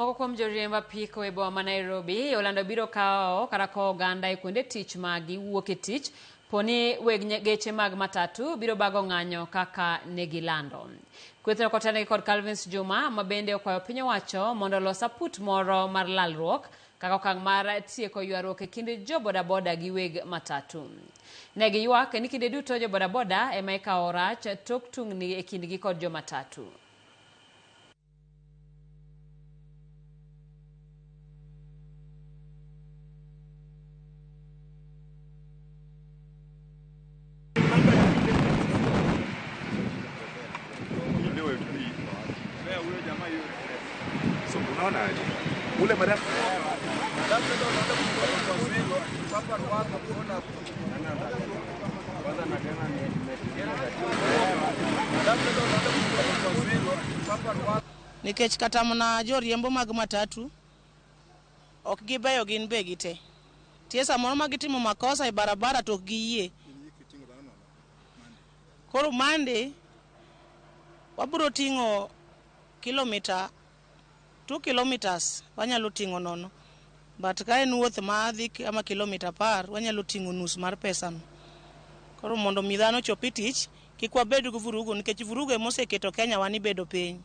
Moko kuom joriemb apiko e boma ma Nairobi olando biro kawo kata kowo oganda e kuonde tich ma giwuok e tich poni weg geche mag matatu biro bago ng'anyo kaka negilando. Kwethno kotelnegi kod Calvins Juma ma bende okwayo piny owacho mondo olos aput moro mar lalruok kaka okang' mar tieko ywaruok e kind jo bodaboda gi weg matatu. Ne giywak ni kinde duto jo bodaboda ema ikawo rach tok tungni e kindgi kod jo matatu. So unaona aje? Ule madam Nikech kata mana joriembo mag matatu ok gibeyo gin be gite. Tie samoro ma gitimo makosa e barabara to ok giyie. Koro Monday wabiro ting'o kilomita 2 kilometers wanyalo ting'o nono. But ka en wuoth ma dhi kama kilomita 10 wanyalo ting'o nus mar pesano. Koro mondo mi dhano ochop e tich kik wabed gi vurugu nikech vurugu ema oseketo Kenya wa ni bedo piny.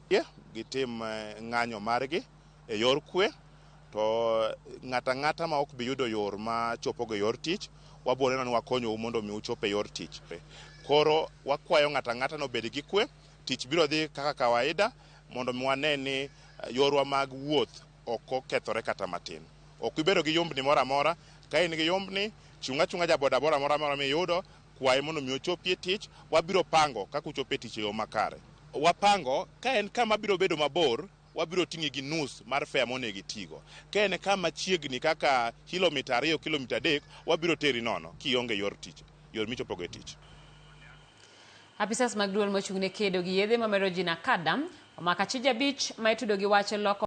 Gitim ng'anyo margi e yor kwe to ng'ata ang'ata ma ok bi yudo yor ma chopogo e yor tich wabiro neno ni wakonyou mondo mi uchop e yor tich. Koro wakwayo ng'ata ang'ata nobed gi kwe, tich biro dhi kaka kawaida mondo mi wane ni yorwa mag wuoth ok okethore kata matin. Ok ibedo gi yumbni moro amora, ka in gi yumbni, chung' achung'a ja bodaboda moro amora miyudo, kwaye mondo mi ochopi e tich, wabiro pango kaka uchopo e tich e yo makare. Wapango ka en kama biro bedo mabor, wabiro ting'i gi nus mar fare monego itigo. Ka en kama chiegni kaka kilomita 2, kilomita 3, wabiro teri nono kionge yor tich, yor michopogo e tich. Apisas mag duol mochung' ne kedo gi yedhe mamero ji NACADA omako achije 5 ma itudo gi wach loko